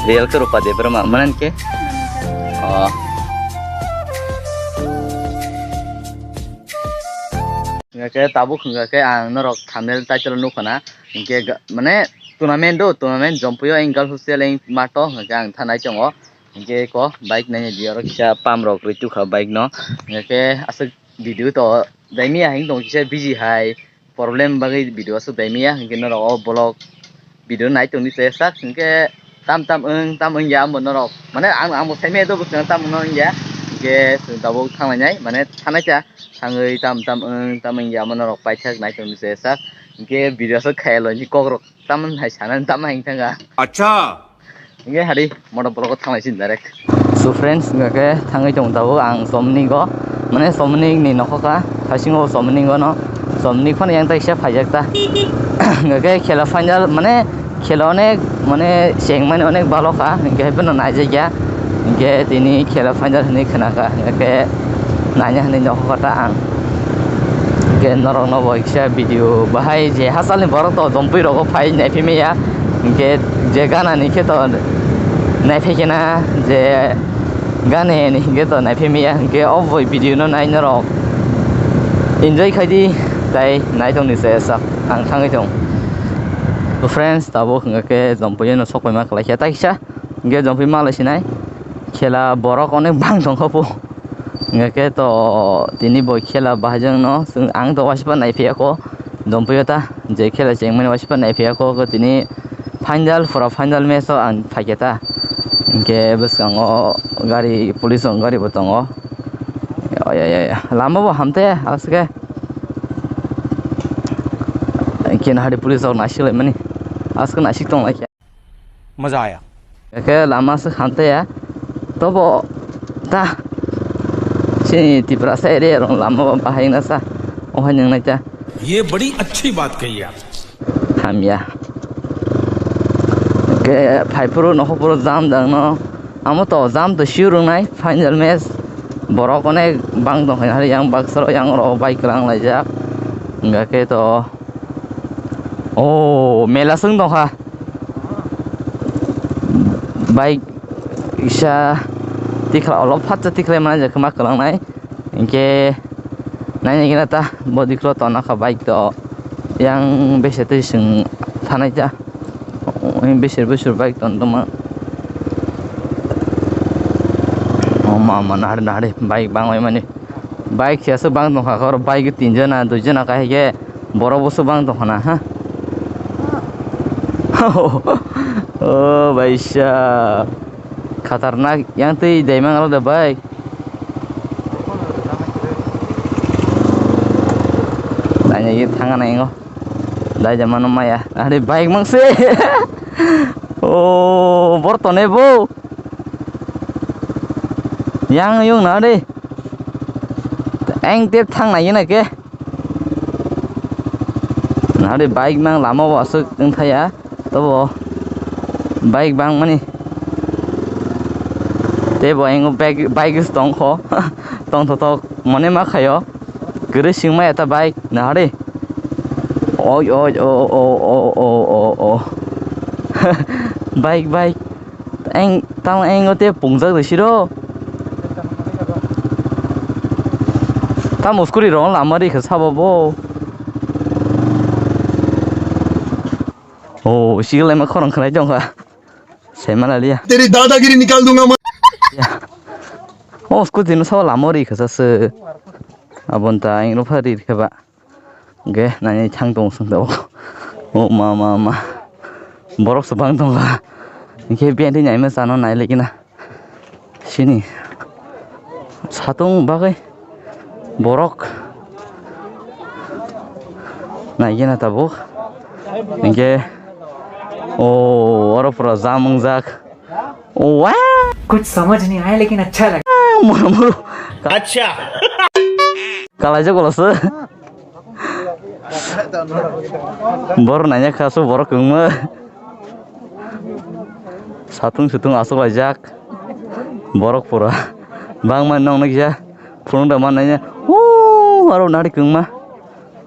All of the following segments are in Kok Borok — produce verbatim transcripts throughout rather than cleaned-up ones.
Real khe Rupa Debbarma, mane ke? Oh. Hingke tabuk hingke ang norok thumbnail title nukha na. Hingke ga-, mane tournament do, tournament Jompuio eng girls hostel eng mato hingke ang thanai tongo. Hingke ko bike naini di oro kisa pump rok rwi tukha bike no. Hingke aswk video to daimia hing tong kisa busy hai. Problem bagwi video aswk daimia, hingke norok o vlog video nai tongdi se sak, hingke tam tam wng, tam wngya amo norok, mane ang, ang bo saimaya do bwskango tam wngya, hingke chwng tabuk thanglainai, mane thanai cha thangwi tam tam wng, tam wngya amo norok paithak nai tongdi se sak, hingke video aswk khayalo ni kokrok tam hai sana tam hai thanga. Acha. Hingke hari motor block o thanglai sin direct. So friends, hingke thangwi tong tabuk ang Somni go, mane Somni ni nokho ka, thaisingo Somni go no, Somni phano yang taisa phaijak ta. Hingke khela final, mane khela onek, mane chengmani onek balo ka, hingke hai phano naijak ya, hingke tini khela final hinwi khna ka, hingke naina hinwi nokho ka ta ang. Hingke norok no bo kisa video bahai je hachal ni borok to Jompui rogo phai naiphai maya. Hingke je gana ni khe to naiphai khe na, je gana ni hingke to naiphai maya, hingke o boi video no nai norok enjoy khai di, tai nai tong ni se sak ang thangwi tong. To friends, tabuk hingke Jompui no sok paima khlai khe ta kisa, hingke Jompui malai sinai khela borok onek bang tong kho pu. Hingke to tini bo khela bahai jang no chwng ang to waisa nai phiya kho. Jompui o ta je khela chengmani waisa nai phiya kho, kho tini final, pura final match o ang phaikhe ta. Hingke bwskango gari, police rok gari bo tongo. Ya, ya, ya, ya. Lama bo hamte, aske. Hingke nahari police rok naisik lai mani. Aske naisik tong lai khe. मजा आया। Khe lama se hamte ya. Tobo ta. Sini Tiprasa area rong lama bahai na sa. Ohai nang nai ta. ये बड़ी अच्छी बात कही आप। Hamya. Ke phai phuru nokhor phuru jam dang no. Amo to jam to sure wngnai final match. Borok onek bang tong khe hari yang baksa rok yang rok bai kwlang laijak. Hingkha khe to. Oh, mela swng tong kha. Bike kisa tikhlai, olo phatsa tikhlai mani je kwma kwlangnai. Hinkhe naina gina ta body klo tonna kha bike to. Yang bese twi swng thanai ta. Bese bwswk bike ton tongma. Oh mama, nahari nahari bike bangwi mani. Bike se aswk bang tongkha, oro bike tinjona, duijona, kahai khe borok bwswk bang tongkha na, ha? Oh, baisa. Khatarnak, yang twi daimang rok da bike. Naina ye thanga nai ngo. Dai jamano maya. Are bike mang se. Oh, bor tone bo. Yang yung na de. Eng tep thang nai na ke. Na de bike mang lama o aswk wng thaya. Tobo bike bang mani. Tei bo ayang bike, bike se tong kho. Tong thothok mone ma khaio. Kwrwi singmaya ta bike nahari. Oi, oi, o, o. Bike, bike. Eng, tamo eng o te pungjak de siro. Tamo scooty rong lama ri kha sabo bo. Oh, sikil laima khorang khnai tong kha. Saimana liya. तेरी दादागिरी निकाल दूंगा मैं। Oh, scooty no sabo lama ri kha sa se. Abon ta eng ro pha ri kha ba. Ge, nani thang tong sung tong. Oh, ma, ma, ma. Borok se bang tong kha. Ke biyan ti nai ma sano nai le kina. Sini. Satung bagwi borok naigena tabuk. Hingke o oro pura jam wngjak. Wa! कुछ समझ नहीं आया लेकिन अच्छा लगा। Moro moro. Acha. Kalaijak ulo se. Borok naina kha su borok kwngma. Satung sutung aswk laijak. Borok pura. Bangma nong nukya. Phunuk da man naina. Woo, aro nari kwngma.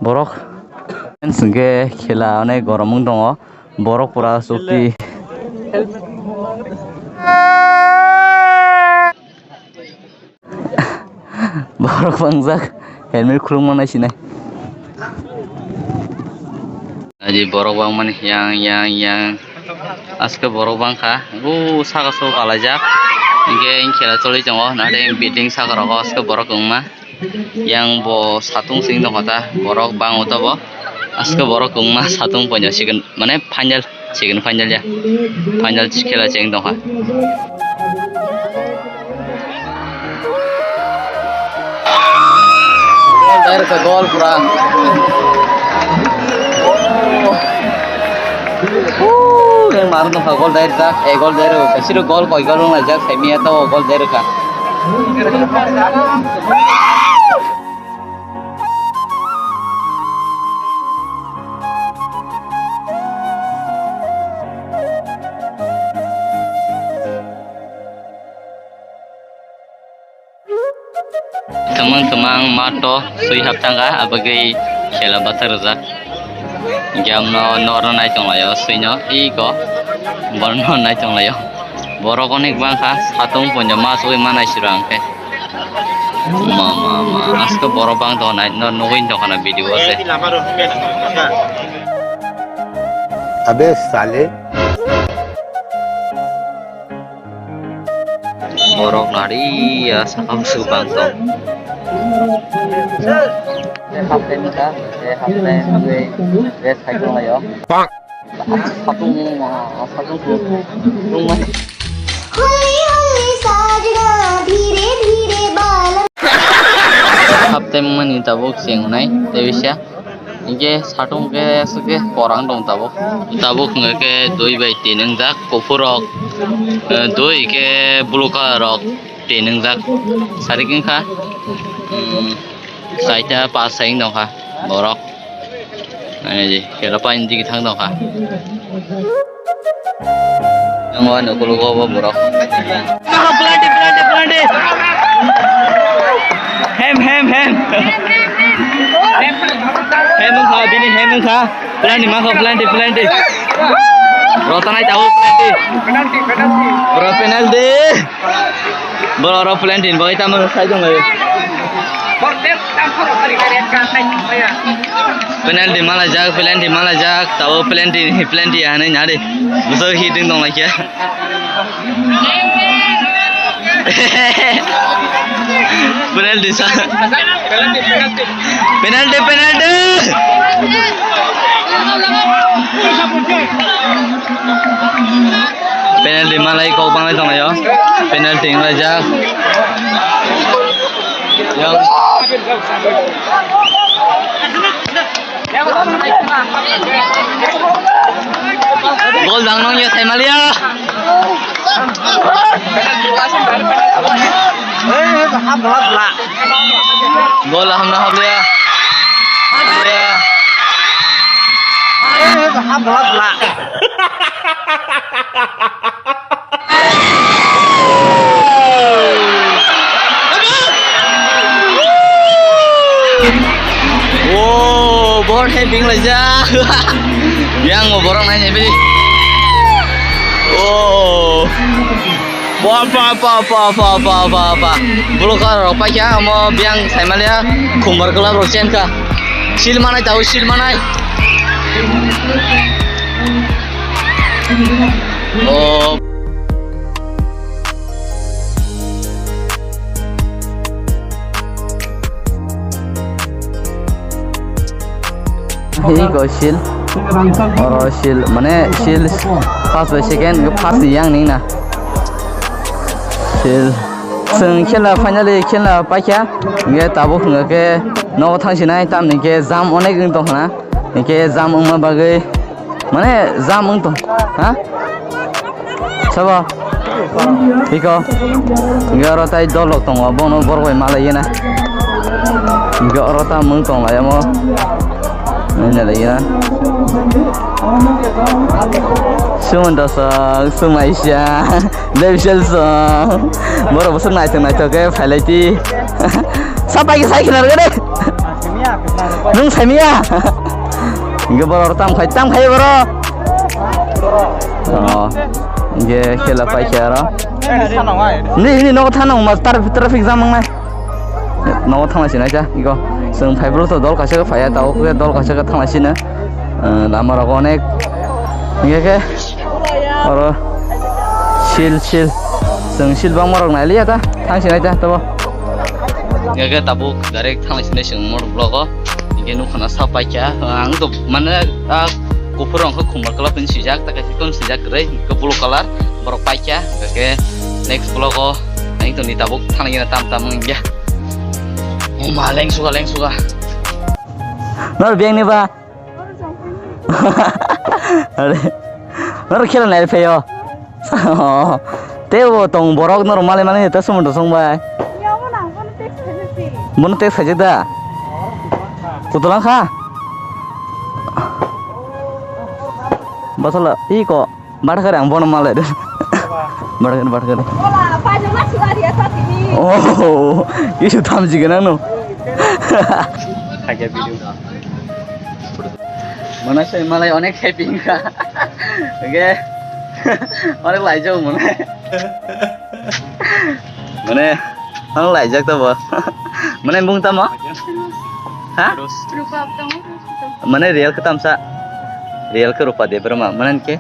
Borok. Hwnkhe khela onek gorom wng tongo. Borok pura chukti. Borok bangjak, helmet khulukma naisinai. Aji borok bangmani yang, yang, yang. Aske borok bangkha, o saka sok alaijak. Hinkhe khela choli tongo, nade building saka rogo aske borok wngma. Yang bo satung sing tongkha ta, borok bango ta bo. Aske borok wngma satung poino second, mane final, second final ya. Final khela cheng tongkha. Gol dai rwkha, gol pura. Yang marwk nokha gol dai rijak, eh, gol dai rwkha. Siro gol koi gol wng laijak, saimanya to gol dai rwkha. Twmwng twmwng mato swi hap thangkha, abagwi khela bathar rwjak. Hinkhe amno norno nai tonglaio swino, iko borno nai tonglaio. Borok onek bangkha, satung ponjo ma sugwi manai siro ang khe. Ma, ma, ma, aske borok bang tongo nai, no nugwi tongkha na video o se. Abe sale. Borok nari ya sakang su bang tong. Te half time ka, te half time bai rest khai tong laio. Pak. Satung, satung tu, tu mai. Half time mani tabuk seng nai, te bisa. Hinkhe satung khe aswk khe kwrang tong tabuk. Tabuk hwnkhe dui bai tin wngjak, kuphur rok, eh, dui khe blue colour rok tin wngjak. Sarik wngkha, um, saita pas sai wng tongkha borok. Naidi, khela paini digi thang tongkha. Yang wano kulugo bo borok. Penalty, penalty, penalty. Hem, hem, hem. Hem wngkha, bini hem wngkha. Penalty, mangkha, penalty, penalty. Rotanai tabo penalty. Bro, penalty. Bro, oro penalty ni bagwi tamo sai tong lai. Penalty malajak, penalty malajak, tabo penalty, penalty hanai nari. Buso hit ding tong lai kya. Penalty sa. Penalty, penalty. Penalty malai kok banglai tonglaio. Penalty wnglaijak. Yang Gol dang nong ya, Saimalia. Gol hamna habliya. O, borok hai binglaijak. Yang bo borok nai nai bini. O. Ba, ba, ba. Blue colour rok paikha, omo biyang saimalia, khumbar kwlap rok chenkha. Sil manai tao, sil manai. O. Hei ko sil. Oro sil, mane sil first bai second, first ni yang ning na. Sil. Chwng khela finally khela paikha. Nge tabuk hwnga khe nogo thang sinai, tamni khe jam onek wng tong khna. Hingkhe jam wngma bagwi, mane, jam wng tong, ha? Sabo? Iko? Hingkhe oro tai dol rok tongo, bono borok bai malai na. Hingkhe oro tam wng tong lai omo. Nai nai lai na. Sumon dosa, sumaisa. Lebisel song. Borok bwswk naithok naithok khe phailai di. Sapai khe sai khna rwgwi de. Nwng saimanya? Hingke borok tam khai, tam khai borok. Oh, hingke khela paikha aro. Nini, nini nogo thana wngma traffic, traffic jam wngnai. Nogo thangna sinai ta iko. Chwng phaibrwk to dol kaisa khe phaiya, tabuk khe dol kaisa khe thangna sino. Eh, lama rogo onek. Hinkhe khe oro sil sil. Chwng sil bangma rok nai liya ta. Thang sinai ta tabo. Hinkhe khe tabuk direct thangna sinai chwng motor blogo. Hinkhe nukha na sa paikha. Ang to mane a kuphur rok khe khumar colour pin swijak, ta kaisa tun swijak kwrwi, hinkhe blue colour borok paikha. Hinkhe next blogo ang to ni tabuk thangna tam tam wngya. Oma, lengsuga, lengsuga. Nor biyang ni ba? Are. Nor khela nai phayo. Te bo tong borok nor male male ta sumon to song bai. Bono text khaijak da. Kutulang kha. Basala iko. Bathakari ang bono malai de. Bathakari, bathakari. Wala, paino na sila dia sa tini. Oh, isu thamji gana no. Kage video. Mana sai malai onek happy ka. Oke. Onek laijak mana. Mane, ang laijak to bo. Mane bung tamo? Ha? Rupa tong. Mane real khe tamsa. Real khe Rupa Debbarma. Mane ke?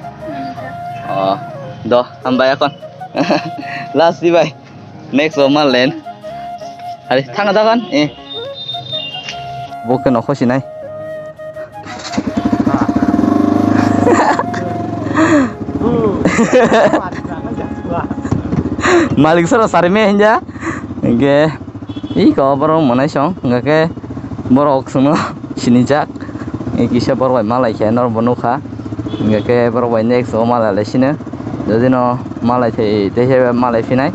Oh, do, hambai akon. Last di bai. Next o mal len. Hari thang da kan? Eh. Bo khe nokho sinai. Malik sara sarime hinja. Hinkhe iko borok mwnai song, hinkhe borok chwngno sinijak. Kisa borok bai malai khe norok bo nukha. Hinkhe borok bai next o malai lai sino. Jodi no malai thai, tei se malai phinai.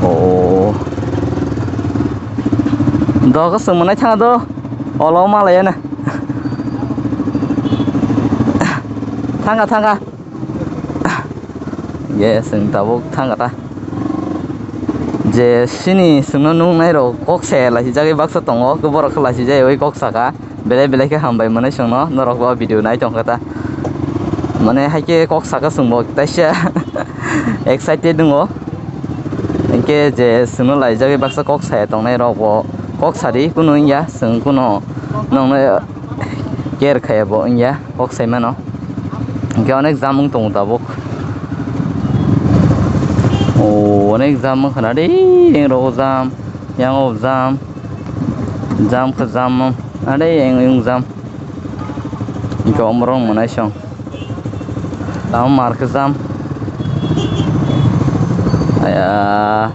Oh. Dogo chwng mwnai thang do. Olo malai ya na. Thanga, thanga. Ye, chwng tabuk thang kha ta. Je sini chwngno nuknai rok kok se laisijagwi baksa tongo, borok khe laisijagwi kok saka. Belai belai khe hambai mwnai chwngno, norok bo video nai tong kha ta. Mane hai khe kok saka chwngbo taisa excited wngo. Hinkhe je chwngno laijagwi baksa kok saya tongnai rok bo kok sadi kunu wngya, chwng kunu nokno care khaiya bo wngya. Kok sai mano. Hinkhe onek jam wng tongo tabuk. O, onek jam wng khna de, eng rogo jam, yango jam, jam khe jam, ade eng wng jam. Hinkhe omorok mwnai song. Tamo mar khe jam. Aya,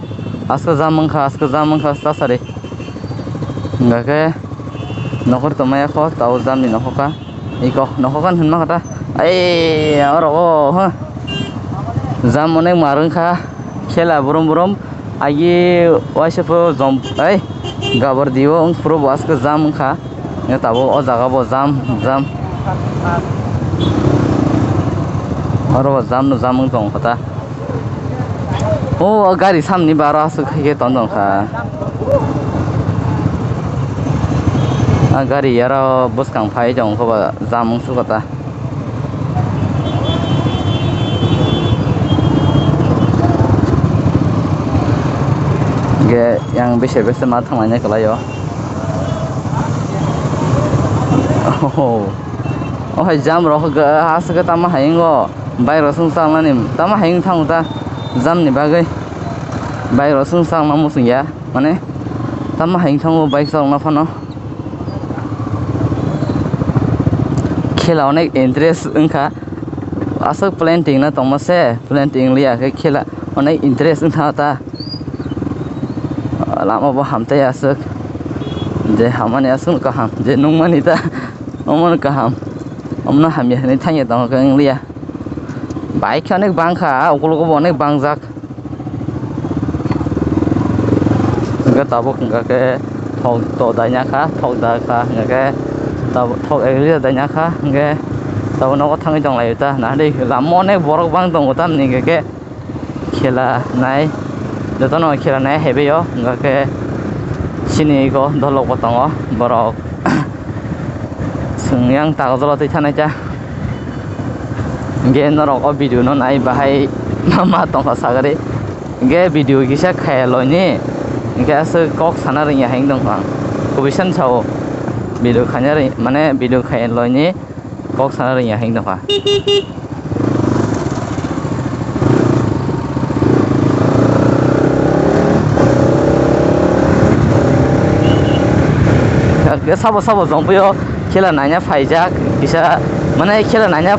aske jam wng kha, aske jam wng kha, ta sari. Hinkhe nokhor tongmaya kho, tao jam ni nokho kha. Iko, nokho kan hinma kata. Ai, oro o, ha. Jam onek mar wngkha. Khela burum burum. Agi waisa pho jom, ai. Gabar dio wng phuru bo aske jam wngkha. Nge tabo o jaga bo jam, jam. Oro bo jam no jam wng tong kata. O gari samni baro aswk khaikhe tong tongkha. A gari aro bwskang phai tongkha ba jam wngsukha ta. Ge yang bese bese ma thanglaina kwlaio. Oh. O hai jam rok aswk tamo hayung o bike rok swng chang nani tamo hayung thango ta jam ni bagwi bike rok swng chang namo swngya mane tamo hayung thango bike chwlangna phano khela onek interest wngkha aswk planting na tongma se planting liya khe khela onek interest wngkha ta lama bo hamtai aswk je hamani aswk kaham je nungmani ta. Omono kaham. Omono hamya hinwi thangya tongkha wng liya. Bike khe onek bangkha, ukologo bo onek bangjak. Hwnkhe tabuk hwnkha khe thok to daina kha, thok da kha, hwnkha khe tabuk thok ek liter daina kha, hwnkhe tabuk nogo thangwi tonglaio ta. Nahadi lama onek borok bang tongo tamni hwnkha khe. Khela nai, jotono khela nai haibaio, hwnkha khe chini iko dolok bo tongo borok. Chwng yang tago jolo twi thanai ta. Hwnkhe norok o video no nai bahai ma tongkha sagari. Hingke video kisa khaya loini, hingke aswk kok sana rwngya hai wngtongkha ang. Kubuisan sao video khaina rwng-, mane video khaya loini kok sana rwngya hai wngtongkha. Sabo sabo jongphuio. Khela naina phaijak kisa, mane khela naina,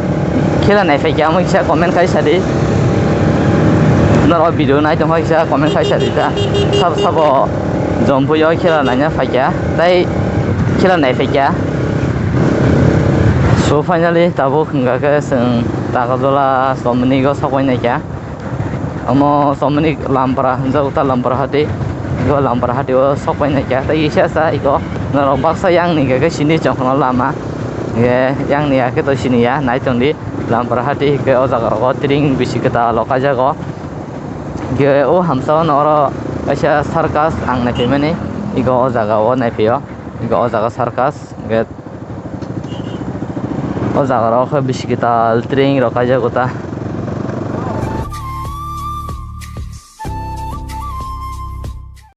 khela naiphai khe amo kisa comment khai sadi. Norok video nai tongkha kisa comment khai sadi ta. Sabo sabo jongphuio khela naina phaikha, tai khela naiphai kha. So finally tabuk hwnkha khe chwng Takarjala Chomoni go sokbai naikha. Omo Chomoni Lampara hwnjago ta, Lampara hati. Ego Lampara hati o sokbai naikha. Tai kisa sa ego norok baksa yang ni khe sini chongkhorno lama. Hingke yang ni ya khe to sini ya, nai tongdi. Lampara hati hingke o jaga rogo tring bisi kwtal o kaijago. Hingke o hamsa o no oro kaisa circus ang naiphai mani. Ego o jaga o naiphai o. Ego o jaga circus. Hingke o jaga rogo khe bisi kwtal tring rok kaijago ta.